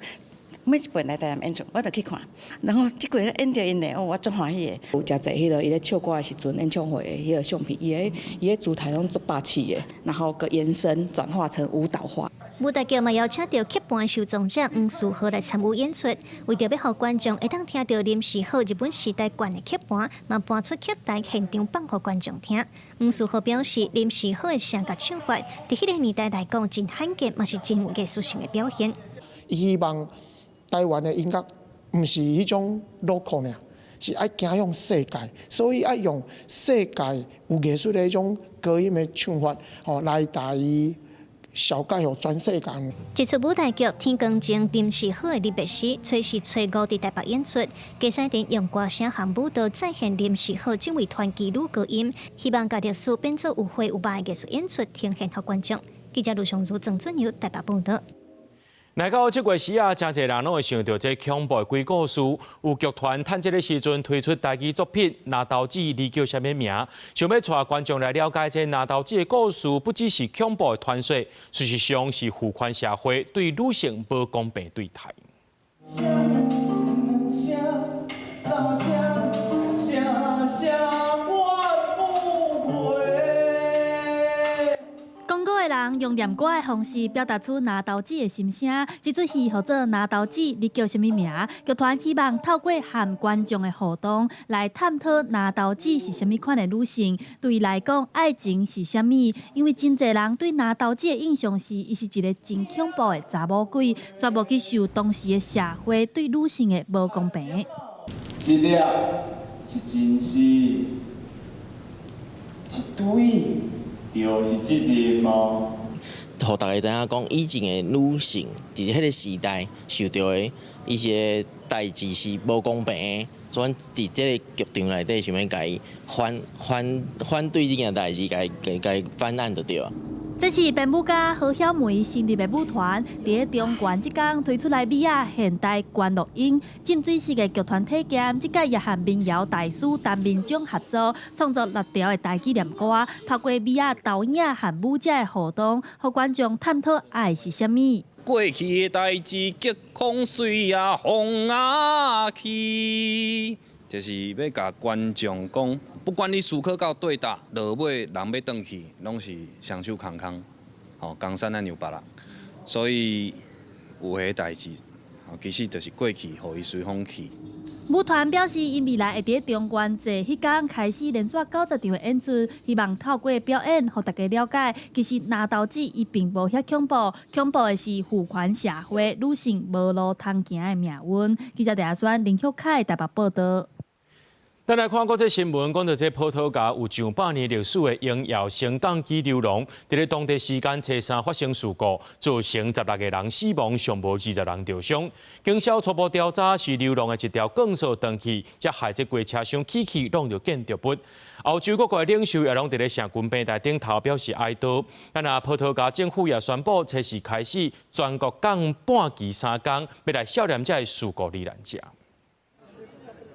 每一擺來台南演出，我就去看。然後這回演著𪜶咧，哦，我足歡喜的。有誠濟彼个伊咧唱歌的時陣，演唱會的彼个相片，伊的姿態攏足霸氣的，然後閣延伸轉化成舞蹈化。舞台劇嘛邀請著曲盤收藏者黃書豪來參與演出，為著欲予觀眾會當聽著林時好日本時代灌的曲盤，嘛搬出曲帶現場放予觀眾聽。黃書豪表示，林時好的聲佮唱法，佇彼个年代來講真罕見，嘛是真有藝術性的表現。伊希望台灣的音樂毋是彼種 local 爾，是愛走向世界，所以愛用世界有藝術的彼種高音的唱法，吼來帶伊紹介予全世界。這齣舞台劇《天光前林時好的離別詩》，初四初五佇台北演出。加西陣用歌聲和舞蹈再現林時好這位傳奇女高音，希望共歷史變做有血有肉的藝術演出，呈現予觀眾。記者盧尚如、鄭俊友台北報導。來到這月時啊，誠濟人攏會想著這恐怖的鬼故事。有劇團趁這个時陣推出台語作品《拿刀子你叫啥物名》，想欲帶觀眾來了解這拿刀子的故事，不只是恐怖的傳說，事實上是父權社會對女性無公平對待。兩聲三聲，聲聲怨不回。講古的人用念歌的方式表達出拿刀子的心聲。這齣戲號做《拿刀子，你叫啥物名》？劇團希望透過和觀眾的互動，來探討拿刀子是啥物款的女性，對伊來講，愛情是啥物？因為真濟人對拿刀子的印象是，伊是一个真恐怖的查某鬼，煞無去受當時的社會對女性的無公平。一粒是真實，一堆就是責任哦。予大家知影講，以前的女性佇彼个時代受著的一些代誌是無公平的，所以佇這个劇場內底想欲共伊反對這件代誌，共伊翻案就對啊。這是編舞家何曉梅成立的舞團，佇咧中原這工推出來米仔現代觀落陰浸水式的劇團體驗，這擺也和民謠大師陳明章合作，創作六條的台語念歌，透過米仔導演和舞者的互動，予觀眾探討愛是啥物。過去的代誌，激風隨啊風啊去，就是欲共觀眾講，不管你思考到對佗，落尾人欲轉去，攏是雙手空空。吼，江山咱讓別人，所以有彼代誌，其實就是過去，予伊隨風去。舞團表示，𪜶未來會佇中原節彼工開始連續90場的演出，希望透過表演，予大家了解，其實拿刀子伊並無遐恐怖，恐怖的是父權社會女性無路通行的命運。記者鄭阿孫林旭凱台北報導。咱來看國際新聞，講著這葡萄牙有上百年歷史的榮耀升降機溜廊，佇咧當地時間初三發生事故，造成16個人死亡，上無20人著傷。警消初步調查是溜廊的一條鋼索斷去，才害這規車廂起去挵著建築物。歐洲各國的領袖也攏佇咧社群平台頂頭表示哀悼。咱啊，葡萄牙政府也宣布，初四開始全國降半旗3工，欲來悼念這个事故罹難者。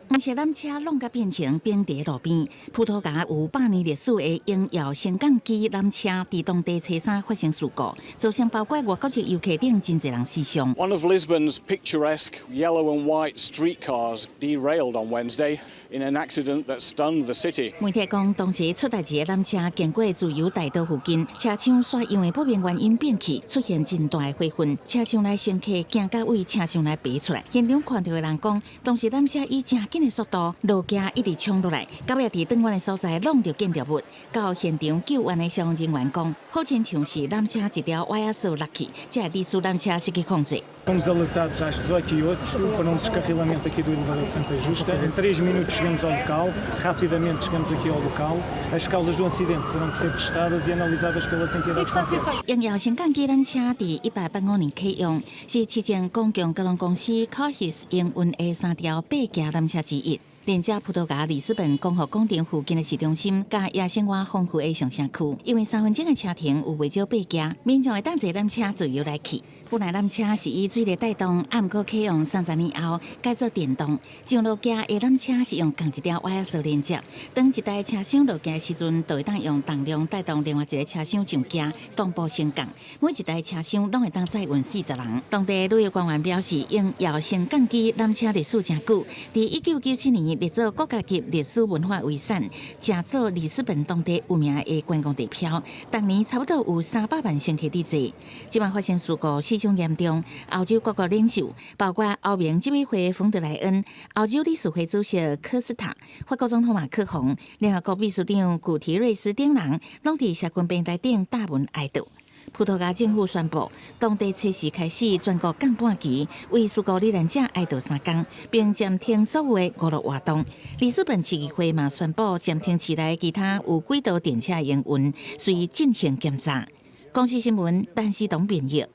黃色纜車挵甲變形，停佇路邊。葡萄牙有百年歷史的榮耀升降機纜車，佇當地初三發生事故，造成包括外國籍遊客等真濟人死傷。 One of Lisbon's picturesque yellow and white streetcars derailed on Wednesday in an accident that stunned the city. 媒體講，當時出代誌的纜車經過自由大道附近，車廂煞因為不明原因變去，出現真大的火雲，車廂內乘客驚甲對車廂內爬出來。現場看著的人講，當時纜車以誠緊的速度，路徑一直衝落來，到尾佇轉彎的所在挵著建築物。到現場救援的消防人員講，好親像是纜車一條歪仔索落去，才會致使纜車失去控制。 Fomos alertados às 18h08 para um descarrilamento aqui do elevador Santa Justa. Em 3 minutos chegamos ao local, rapidamente chegamos aqui ao local. As causas do acidente terão que ser testadas e analisadas pelas entidades competentes. 榮耀升降機纜車佇1885年啟用，是市政公共交通公司 Carris 營運的三條八節纜車之一。連接葡萄牙里斯本共和廣場附近的市中心，佮夜生活豐富的上城區。因為3分鐘的車程有袂少爬行，民眾會當坐纜車自由來去。本來纜車是以水力帶動，啊，毋過啟用30年後改做電動。上落行的纜車是用仝一條歪仔線連接，當一台車廂落行的時陣，就會當用動量帶動另外一个車廂上行，同步升降。每一台車廂攏會當載運40人。當地旅遊官員表示，用搖升降機纜車歷史誠久，佇1997年列做國家級歷史文化遺產，成做里斯本當地有名的觀光地標。逐年差不多有300萬乘客佇坐。這擺發生事故，死傷嚴重。歐洲各國領袖，包括歐盟執委會馮德萊恩、歐洲理事會主席科斯塔、法國總統馬克宏、聯合國秘書長古提瑞斯等人，攏佇社群平台頂貼文哀悼。葡萄牙政府宣布，當地初四開始全國降半旗，為事故罹難者哀悼3工，並暫停所有的娛樂活動。里斯本市議會嘛宣布暫停市內其他有軌道電車營運，隨進行檢查。公視新聞，陳思東編譯。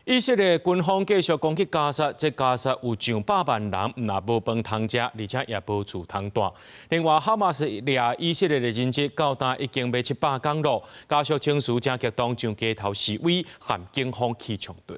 以色列軍方繼續攻擊加薩，這加薩有上百萬人，毋但無飯通食，而且也無厝通蹛。另外，哈馬斯掠以色列的人質到今已經欲700工囉，家屬情緒誠激動，上街頭示威，和警方起衝突。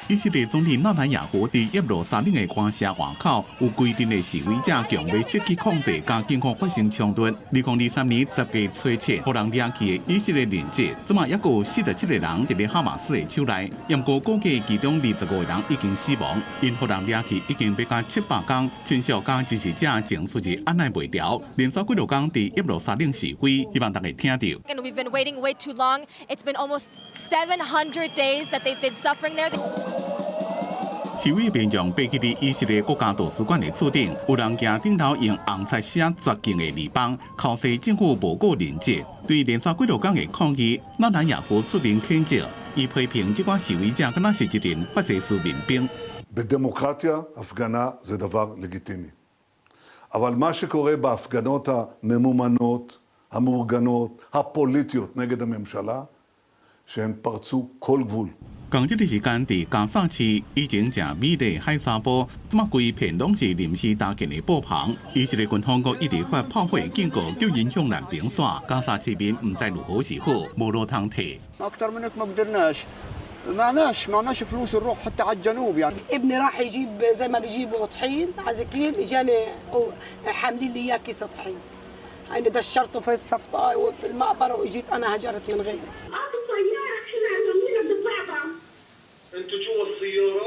以色列總理納坦雅胡佇耶路撒冷的華社外口，有規陣的示威者強欲設計控制，佮警方發生衝突。2023年10月初7，予人掠去的以色列人質，這馬猶閣有47個人佇咧哈馬斯的手內。毋過估計其中25個人已經死亡，𪜶予人掠去已經欲到700工，親屬佮支持者情緒是按捺袂牢，連續幾落工佇耶路撒冷示威，希望大家聽著。 And we've been waiting way too long. It's been almost 700 days that they've been suffering there. 示威民眾爬去佇以色列國家圖書館的厝頂，有人行頂頭用紅漆寫絕境的字板，哭訴政府無顧人質。對連續幾落工的抗議，納坦雅胡出面譴責，伊批評這寡示威者敢若是一群法西斯民兵。 בדמוקרטיה הפגנה זה דבר לגיטימי. אבל מה שקורה בהפגנות הממומנות, המאורגנות, הפוליטיות נגד הממשלה, שהן פרצו כל גבול. 仝這个時間，佇加薩市以前誠美麗海沙埔，這馬規片攏是臨時搭建的布棚。以色列軍方閣一直發炮火警告，叫𪜶向南邊徙。加薩市民毋知如何是好，無路通退。 أكثر منك ما قدرناش معناش معناش فلوس نروح حتى على الجنوب يعني. ابني راح يجيب زي ما بيجيبوا طحين عزكين، اجاني حاملين لي اياه كيس طحين، انا دشرته في الصفطه وفي المقبره واجيت انا هجرت من غيره. انتوا جوا السياره؟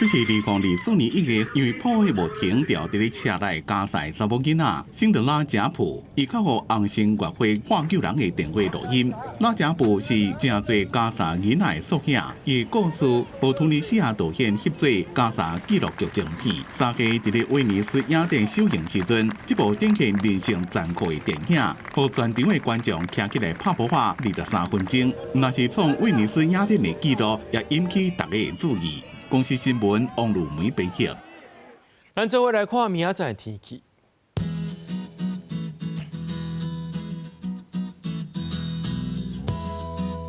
這是2024年1月，因為炮火無停，牢佇咧車內加薩查某囡仔聖德拉賈普，伊較予紅新月會挽救人的電話錄音。拉賈布是誠濟加薩囡仔的縮影，伊的故事予突尼西亞導演翕做加薩紀錄劇情片。3月佇咧威尼斯影展首映時陣，這部展現人性殘酷的電影，予全場的觀眾徛起來拍噗仔23分鐘。若是創威尼斯影展的紀錄，也引起大家的注意。公視新聞王如梅編輯。咱做伙來看明仔載天氣。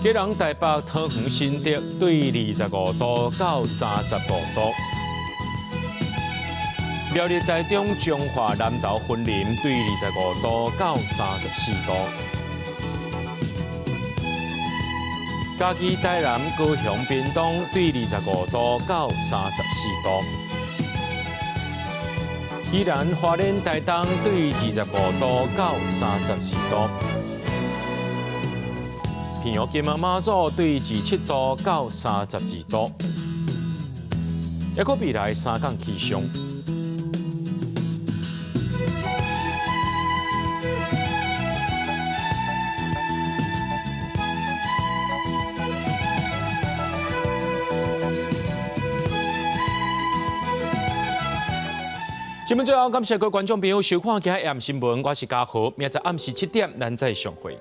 基隆、台北、桃園、新竹對25度到35度；苗栗、台中、彰化、南投、雲林對25度到34度。嘉義、台南、高雄、屏東對25度到34度；宜蘭、花蓮、台東對25度到32度；澎湖、金門、馬祖對27度到32度。抑閣未來3工氣象。節目最後，感謝各位觀眾朋友收看今日 M 新聞，我是嘉豪，明仔載暗時7點，咱再相會。